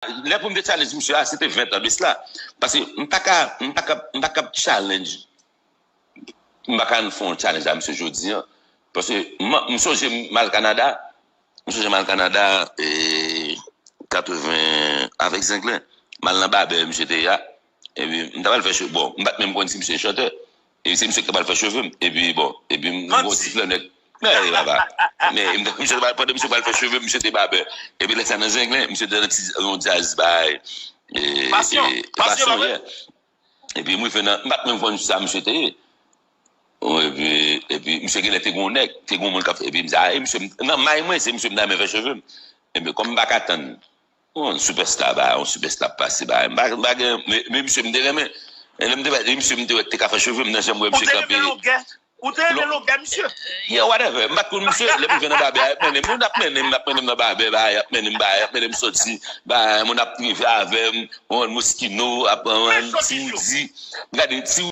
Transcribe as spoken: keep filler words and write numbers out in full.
Lè pou m te challenge misye a, se te ven tan de sila. Paske m pa ka, m pa ka, m pa ka challenge, m pa ka fè yon challenge a misye jodi an. Paske m, m sonje m al Kanada, m sonje m al Kanada, e, katreven, avèk Zenglen. M al nan babè misye te ye a. Epi, m ta pral fè cheve. Bon, m pa t menm konn si misye chantè. E se misye ki ta pral fè cheve m. Epi, bon, epi m gon ti flè nèg. Men, papa. Men, m, misye te pral, pandan misye pral fè cheve m, misye te babè. Epi, lè sa nan Zenglen, misye te nan ti, yon djaz bay. E, Passion. E, Passion, Passion, yeah. Epi, m rive nan, m pa t menm konn sa misye te ye. Bon, epi, epi, misye genlè te gon nèg, te gon moun k ap fè, epi m di, a, e misye, nan may mwen, se misye m ta renmen fè cheve m. Epi, kòm m pa ka tann, yon sipèsta, ba, yon sipèsta ap pase, ba, m pa, m pa gen, men, men misye m te renmen. E lè m te wè, e misye m te wè te ka fè cheve m nan jan m wè misye kanpe. Ou te renmen longè? Ou te renmen longè, misye? Yeah, whatever. M pa t konn misye, lè m rive nan babè, y ap mennen m, moun ap mennen m, y ap mennen m nan babè, ba, y ap mennen m, ba, y ap mennen m soti, ba, moun ap rive avè m, yon Moschino, ap, yon Ti Woody, m gade Ti